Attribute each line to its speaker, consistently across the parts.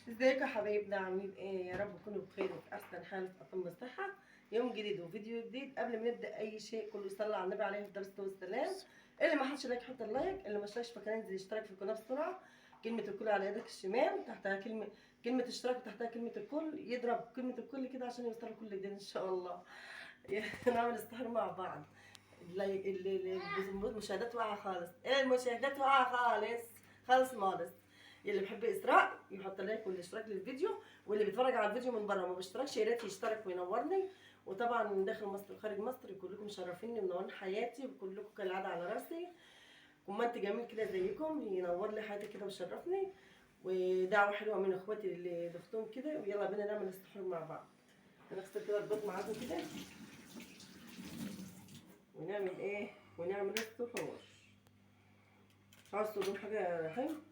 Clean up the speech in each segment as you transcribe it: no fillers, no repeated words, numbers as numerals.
Speaker 1: ازيكم يا حبايبنا؟ عاملين ايه؟ يا رب تكونوا بخير وفي احسن حال وفي اتم الصحة. يوم جديد وفيديو جديد. قبل ما نبدا اي شيء كله يصلي على النبي عليه افضل الصلاة والسلام. اللي ما حطش like يحط ال like، اللي ما اشتركش في القناة ينزل يشترك في القناة بسرعة. كلمة الكل على يدك الشمال تحتها كلمة اشتراك وتحتها كلمة الكل، يضرب كلمة الكل كده عشان يوصل كل جديد ان شاء الله. نعمل السحر مع بعض. المشاهدات واقعه خالص، المشاهدات واقعه خالص خالص مالص. اللي بيحب اسراء يحط like والاشتراك للفيديو، واللي بيتفرج على الفيديو من بره ما بيشتركش يا ريت يشترك وينورني. وطبعا من داخل مصر وخارج مصر كلكم مشرفيني ومنورين حياتي، وكلكم كالعادة على راسي. comment جميل كده زيكم ينور لي حياتي كده ويشرفني، ودعوة حلوة من اخواتي اللي ضفتهم كده. ويلا بينا نعمل السحور مع بعض. هنغسل كده البيض معاكم كده ونعمل ايه؟ ونعمل السحور. مش عاوز تقولوا حاجة يا رحيم؟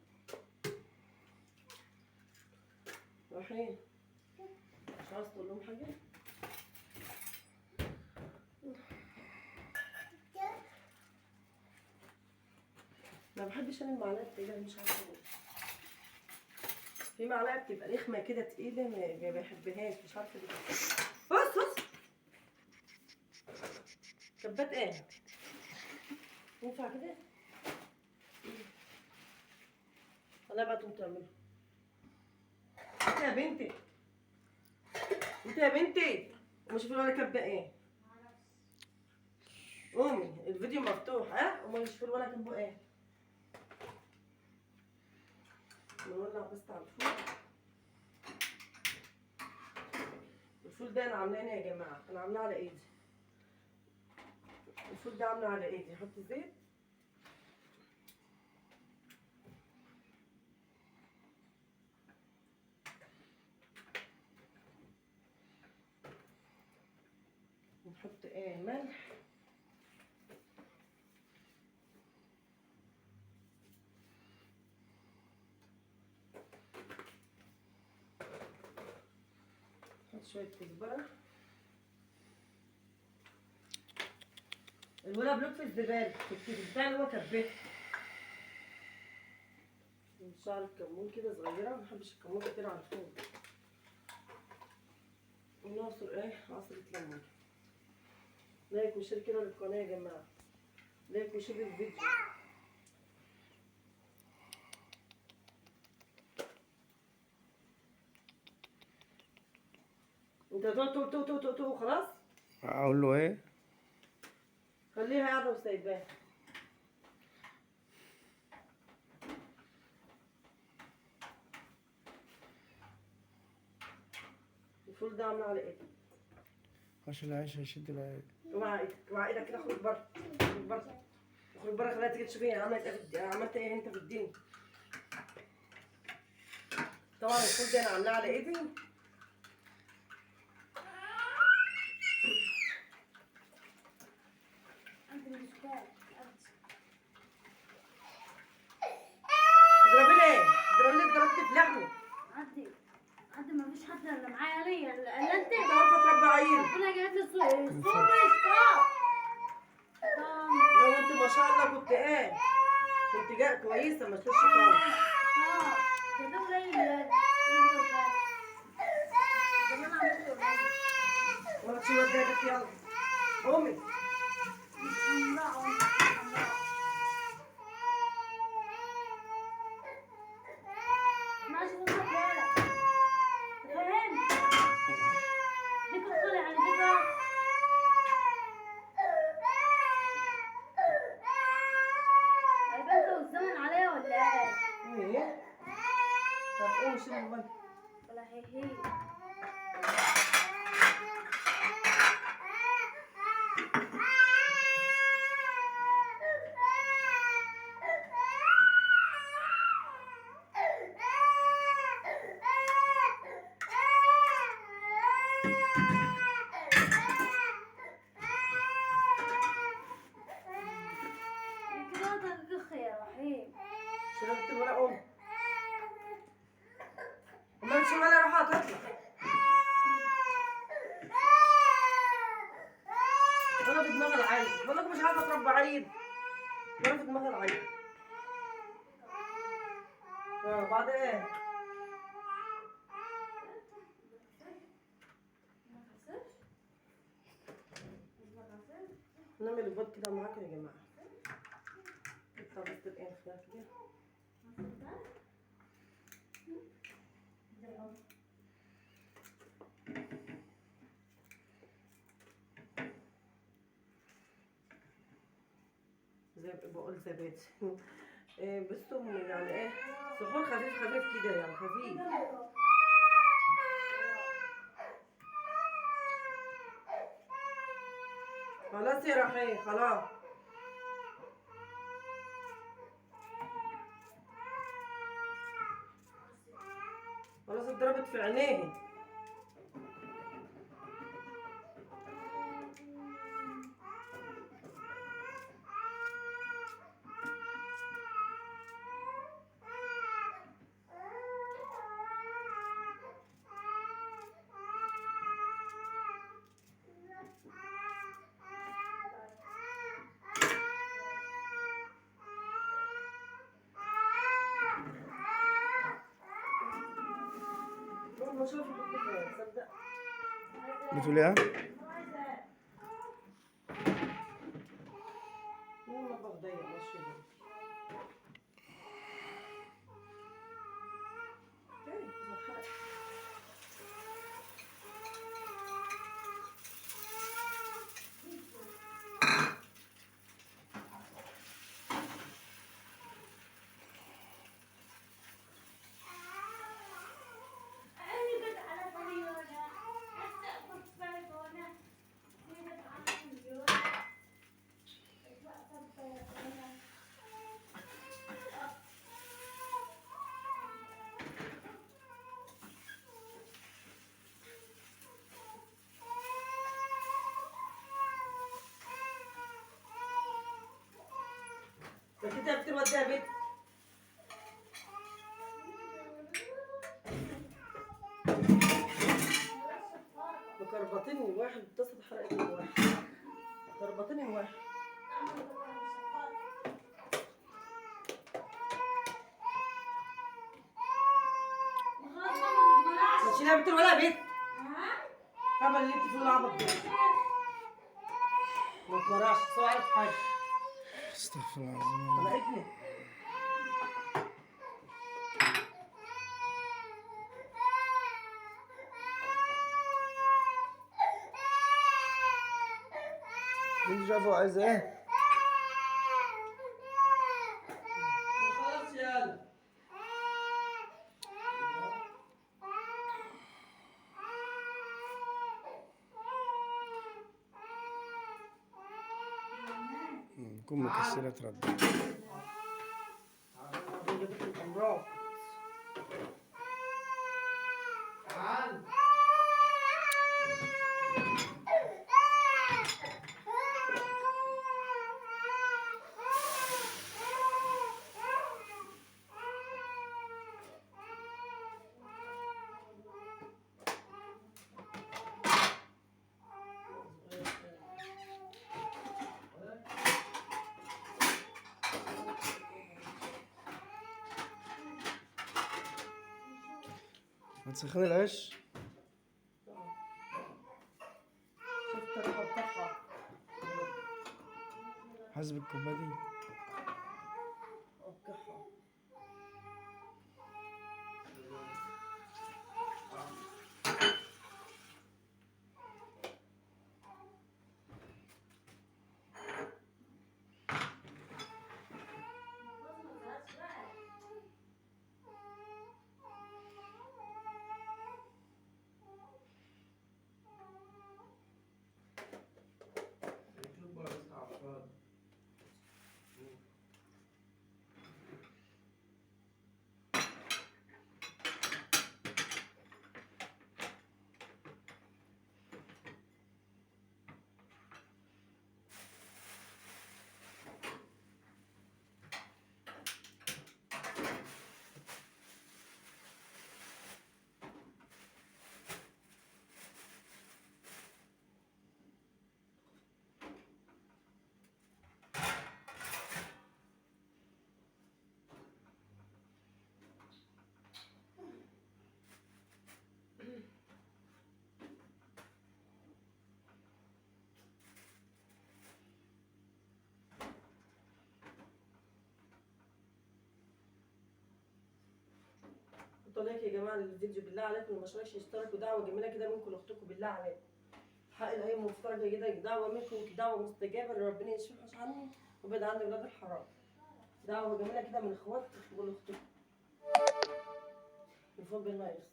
Speaker 1: رحيم مش عاوز تقول لهم حاجة؟ ما بحبش انا المعلقة التقيله، مش عارفه ليه. في معلقه بتبقى رخمة كده تقيلة ما بحبهاش، مش عارفه ليه. بص بص كبات ايه؟ ينفع كده؟ والله بقى تقوم تعمله. انت يا بنتي، انت يا بنتي ومش في ولا كبه ايه؟ قومي الفيديو مفتوح. ها وما مش في ولا كبه ايه؟ نولع بس على الفول. الفول ده انا عاملاه يا جماعة، انا عاملاه على ايدي. الفول ده عامله على ايدي. احط زيت، ونحط ايه؟ ملح، نحط شوية كزبرة. الولا بلوك في الزبالة، في البتاع اللي هو كباه. شعر الكمون كده صغيرة، ما بحبش الكمون كتير على الفول. ونعصر ايه؟ عصرة ليمون. like و share كده للقناة يا جماعة، like و share للفيديو. انت هتقعد تو تو تو تو خلاص؟
Speaker 2: اقول له ايه؟
Speaker 1: خليها قاعدة وسايباها. الفول ده عامله على ايدي.
Speaker 2: عشان العيش هيشد العيش.
Speaker 1: اوعى ايدك، اوعى ايدك كده، اخرج بره، اخرج بره، اخرج بره، خليها تيجي تشوفيني عملت ايه، عملت ايه انت في الدنيا. طبعا الفول ده انا عاملاه على ايدي. اضربي ليه؟ اضربي ليه؟ ضربتي في لحمه.
Speaker 3: عدي عدي، ما فيش حد الا معايا ليا الا انت.
Speaker 1: انت عارفه تربي عيل.
Speaker 3: ربنا جايب لي الصوبه.
Speaker 1: لو انت ما شاء الله كنت ايه؟ كنت جاية كويسة ما تشوفش خالص.
Speaker 3: اه ده قليل يا
Speaker 1: ولا تشيل وداك. يلا قومي. طب قومي شيلي الموبايل.
Speaker 3: ولا هي هي.
Speaker 1: شربت الورق؟ قومي. ما انتش ولا روح هتطلع. ولا في دماغ العيل، بقول لكم مش عارفه اتربى عيل. ولا في دماغ العيل. بعد ايه؟ نعمل البيض كده معاكم يا جماعة. نقطع بس الآن خيار كده. زي بقول زبادي. بصوا يعني ايه سحور خفيف خفيف كده يعني خفيف. خلاص يا رحيم خلاص. خلاص اتضربت في عينيه. مش عارفه احط فين تصدق.
Speaker 2: بتقول ايه؟
Speaker 1: المطبخ ضيق ماشي. بس انت بتوديها يا بنت. مكربطيني واحد اتصل حرقتني واحد. كربطيني واحد. ما تشيلها بنت ولا بنت. اعمل اللي انت فيه العبط ده. ما تمرعش سواء عارف حاجة.
Speaker 2: استغفر الله العظيم.
Speaker 1: طلعتني.
Speaker 2: انت شايفه عايز ايه؟
Speaker 1: خلاص يلا.
Speaker 2: تكون مكسرة ترد.
Speaker 1: الأمراض. تعال.
Speaker 2: هتسخني العيش؟
Speaker 1: شفت الريحة بتاعها.
Speaker 2: حاسب الكوباية دي.
Speaker 1: وقعها. حطوا like يا جماعة للفيديو بالله عليكم، اللي ما اشتركش يشترك، ودعوة جميلة كده منكم لاختكم بالله عليكم. حق الايام المفترجه كده، دعوه منكم، دعوه مستجابة لربنا يشفي الوحش عني ويبعد عني ولاد الحرام. دعوه جميلة كده من اخواتكم ولاختكم. الفول بالنايس.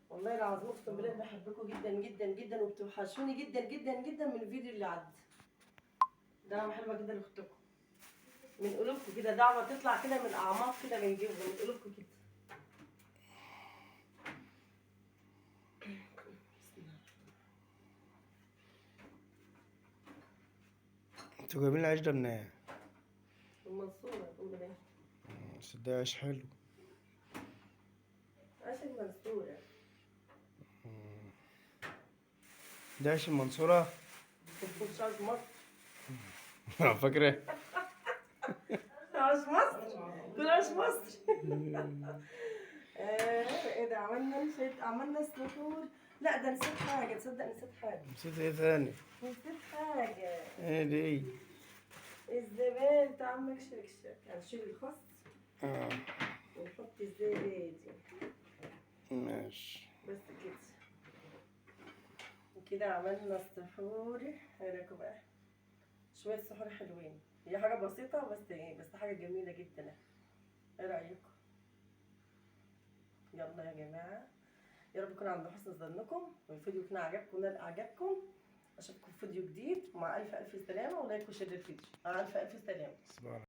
Speaker 1: والله العظيم اقسم بالله بحبكم جدا جدا جدا، وبتوحشوني جدا جدا جدا من الفيديو اللي عدى. دعوه حلوة كده لاختكم من قلوبكم كده، دعوه تطلع كده من اعماق كده، من جوه، من قلوبكم كده.
Speaker 2: انتوا جايبين العيش ده منين؟ إيه؟
Speaker 1: المنصورة ام بالله.
Speaker 2: بس ده عيش حلو.
Speaker 1: عيش المنصورة.
Speaker 2: ده عيش المنصورة؟
Speaker 1: مش عايش مصر.
Speaker 2: فاكرة؟
Speaker 1: عايش مصر، كل عايش مصر. ايه ده، عملنا نسيت، عملنا السحور. لا ده نسيت حاجة، تصدق نسيت حاجة.
Speaker 2: نسيت ايه تاني؟
Speaker 1: نسيت حاجة.
Speaker 2: ايه دي؟
Speaker 1: الزبادي بتاع عمك شركشك. هنشيل الخس ونحط الزبادي.
Speaker 2: ماشي
Speaker 1: بس كده. وكده عملنا السحور. هناكل بقى شوية سحور حلوين. هي حاجة بسيطة بس ايه، بس حاجة جميلة جدا. ايه رأيكم؟ يلا يا جماعة، يا رب يكون عند حسن ظنكم، والفيديو يكون عجبكم ونال اعجابكم. اشوفكم في فيديو جديد، ومع الف الف سلامة، و like و share للفيديو. مع الف الف سلامة.